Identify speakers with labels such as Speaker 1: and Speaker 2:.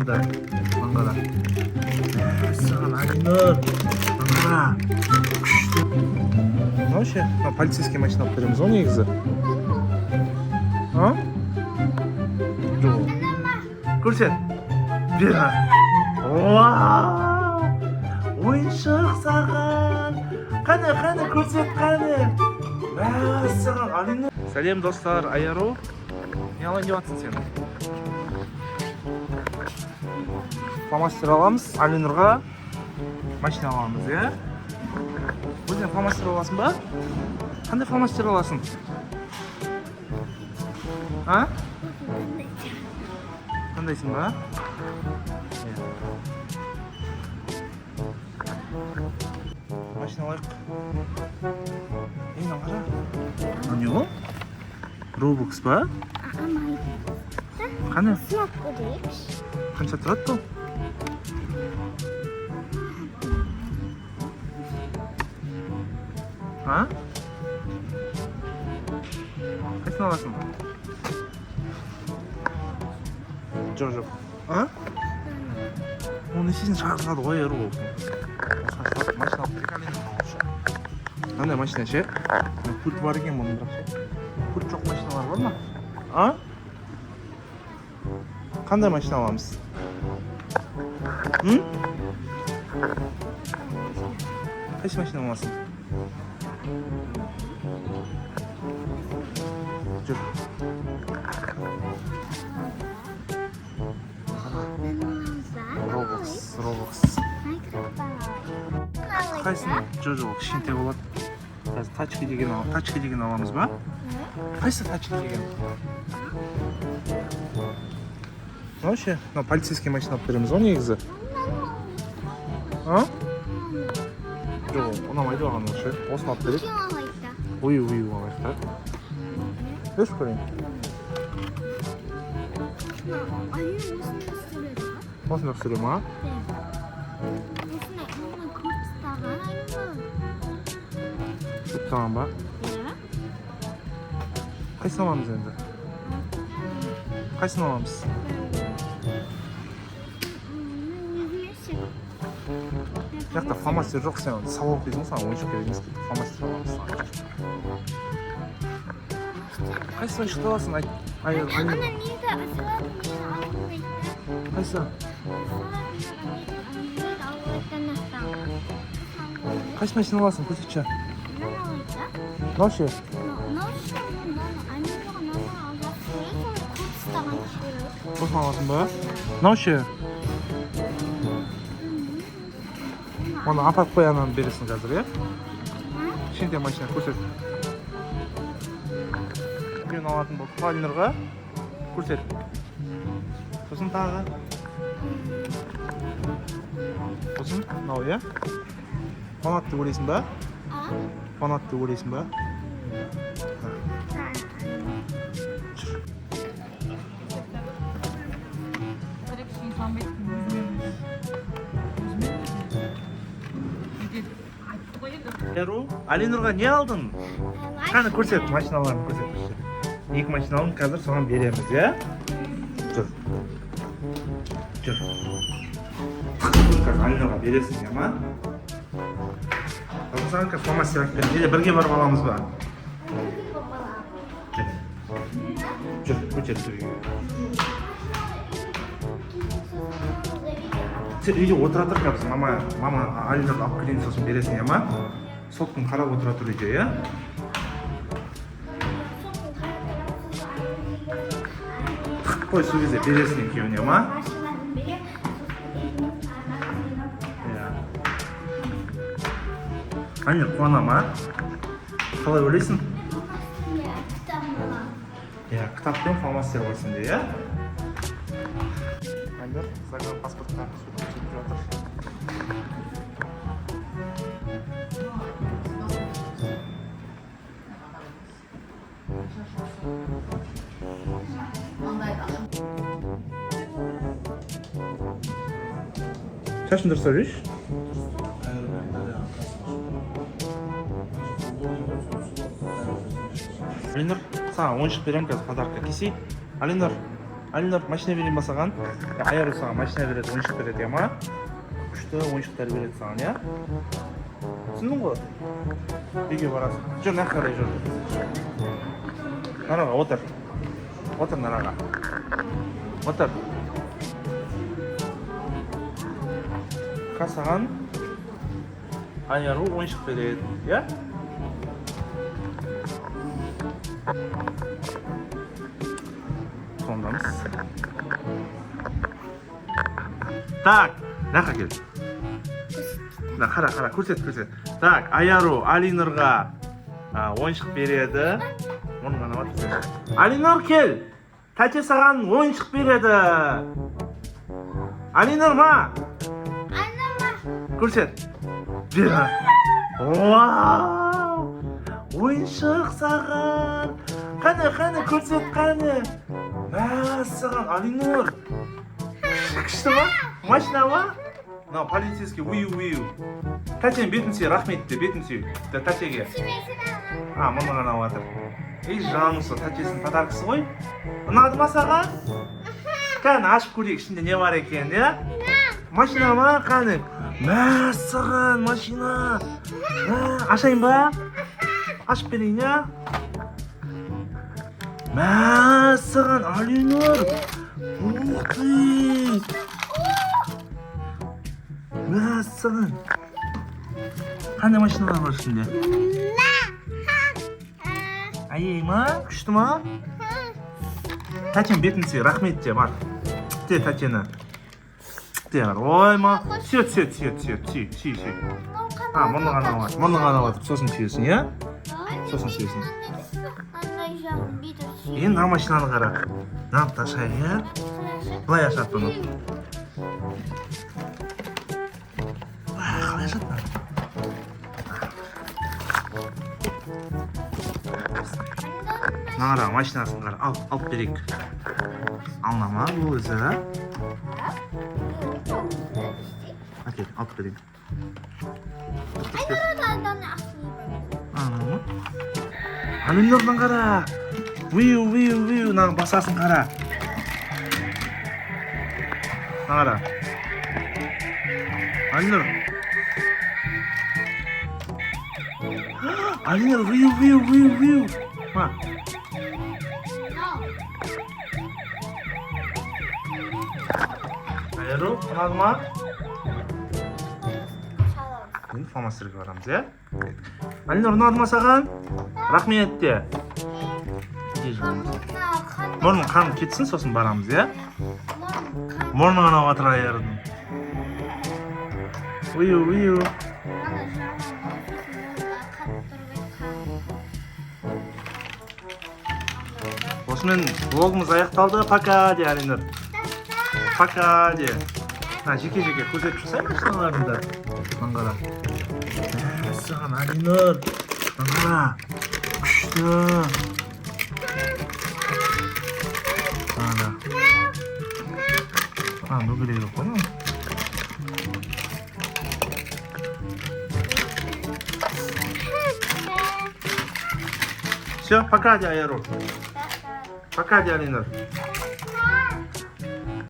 Speaker 1: Да, мынаны қара. Мәссаған, Алинұр, мынаны қара. Күшті. Мынау ше, мынау полицейский машина алып береміз ғой негізі. А? Жоқ. Көрсет. Бер. Вау! Ойыншық саған. Қане, қане, көрсет, қане. Мәссаған, Алинұр. Сәлем, достар, Айару. Не алайын деп жатсың сен? Фломастер аламыз, Алинұрға машина аламыз, иә? Өзің фломастер аласың ба? Қандай фломастер аласың? А? Қандайсың ба? Иә. Машина алайық. Ей, мынаны қара. Мынау не ол? Робокс па? Қане?
Speaker 2: Сынап көрейікші.
Speaker 1: Қанша тұрады бұл? А? Қайсысын аласың? Жоқ, жоқ. А? Оны не істейсің, шашылады ғой, Еру. Шашылады, машина алып келейік, Алина, лучше. Қандай машина ше? Пульт бар екен бұның бірақ ше. Пульт жоқ машиналар бар ма? А? Қандай машина аламыз? М? Қайсы машина аласың? Жүр. Робокс, Робокс. Қайсыны? Жоқ, жоқ, кішкентай болады. Қазір тачка деген тачка деген аламыз ба? Қайсы тачка деген? Мынау ше, мынау полицейский машина алып береміз ғой негізі. А? Жоқ, ұнамайды маған ол ше. Осыны алып берейік. Ой, ой, алайық та. Берші көрейін. Осыны түсіре ма? Көріп тастаған ба? Қайсысын аламыз енді? Қайсысын аламыз? Бұл жақта фломастер жоқ, сен сабақ оқисың ғой, саған ойыншық керек емес, фломастер аламыз саған. Қайсы ойыншықты аласың, айт. Ай, ай, қайсы? Қайсы машина аласың, көрсетші. Мынау ше? Осыны аласың ба? Мынау ше? Оны апарып қой, ананы бересің қазір, иә? Кішкентай машина көрсет. Біреуін алатын болдық Алинұрға. Көрсет. Сосын тағы. Сосын мынау, иә? Қуанады деп ойлайсың ба? Қуанады деп ойлайсың ба? Жүр. Еру, Алинұрға не алдың? Қане, көрсет, машиналарын көрсет. Екі машина алдым, қазір соған береміз, иә? Жүр. Жүр. Қазір Алинұрға бересің, иә ма? Сосын саған қазір фломастер алып беремін. Или бірге барып аламыз ба? Жүр. Жүр, көтер тұр үйге. Сен үйде отыра тұр қазір, мама Алинұрды алып келейін, сосын бересің, иә ма? Сотканы қарап отыра тұр үйде, иә? Тығып қой, сол кезде бересің екеуіне, ма? Иә. Алинұр қуана ма? Қалай ойлайсың? Иә, кітап пен фломастер бар сенде, иә? Алинұр загранпаспортқа суретке түсіп жатыр. Шашын дұрыстап жүрші. Алинұр, саған ойыншық беремін қазір, подарка. Кесей. Алинұр, Алинұр, машина берейін ба саған? Айару саған машина береді, ойыншық береді, иә ма? Күшті ойыншықтар береді саған, иә? Түсіндің ғой? Үйге барасың. Жүр, мына қарай жүр. Нараға отыр. Отыр нараға. Отыр. Қазір саған Айару ойыншық береді, иә? Сондамыз. Так, мына жаққа кел. Мына қара, қара, көрсет, көрсет. Так, Аяру Алинұрға ойыншық береді. Мұрның ғана бар. Алинұр, кел. Тәте саған ойыншық береді. Алинұр ма? Көрсет. Бер. Вау! Ойыншық саған. Қане, қане, көрсет, қане. Мәссаған, Алинұр. Күшті ма? Машина ма? Мынау полицейский, ую ую. Тәтенің бетін сүй, рахмет де, бетін сүй. Де, тәтеге. А, мұрны ғана жатыр. Ей, жаным сол, тәтесінің подаркасы ғой. Ұнады ма саған? Кәне, ашып көрейік, ішінде не бар екен, иә? Машина ма? Қане. Мәссаған, машина. Мә, ашайын ба? Ашып берейін, иә? Мәссаған, Алинұр. Ух ты! Мәссаған. Қандай машиналар бар ішінде? Ай, ма? Күшті ма? Тәтенің бетін сүй, рахмет де, бар. Де тәтені. Де, бар. Ой, ма. Сүйет, сүйет, сүйет, сүйет, сүй, сүй, сүй. А, мұрны ғана алады. Мұрны ғана алады. Сосын сүйесің, иә? Сосын сүйесің.
Speaker 2: Андай жағын бүйтіп сүй.
Speaker 1: Енді мына машинаны қара. Мынаны ашайық, иә? Былай ашады бұны. Қалай ашады мынаны? Мына қара, машинасын қара. Ал, алып берейік. Алына ма бұл өзі? Әкел, алып берейін. Ана ма? Алинұрдың қара. Виу, виу, виу, мынаның басасын қара. Мына қара. Алинұр. Алинұр, виу, виу, виу, виу. Ма. Айару, ұнады ма? Енді фломастерге барамыз, иә? Алинұр, ұнады ма саған? Рахмет де. Мұрның қаны кетсін, сосын барамыз, иә? Мұрны ғана жатыр Айарудың. Ую, ую. Осымен влогымыз аяқталды. Пока де, Алинұр. Пока де. А, жеке-жеке көрсетіп шықсай машиналарыңды. Мына қара. Мәссаған, Алинұр. Мына қара. Күшті. Ана. А, бөгелегі жоқ қой мынаның. Все, пока, де, Айару. Пока, де, Алинұр.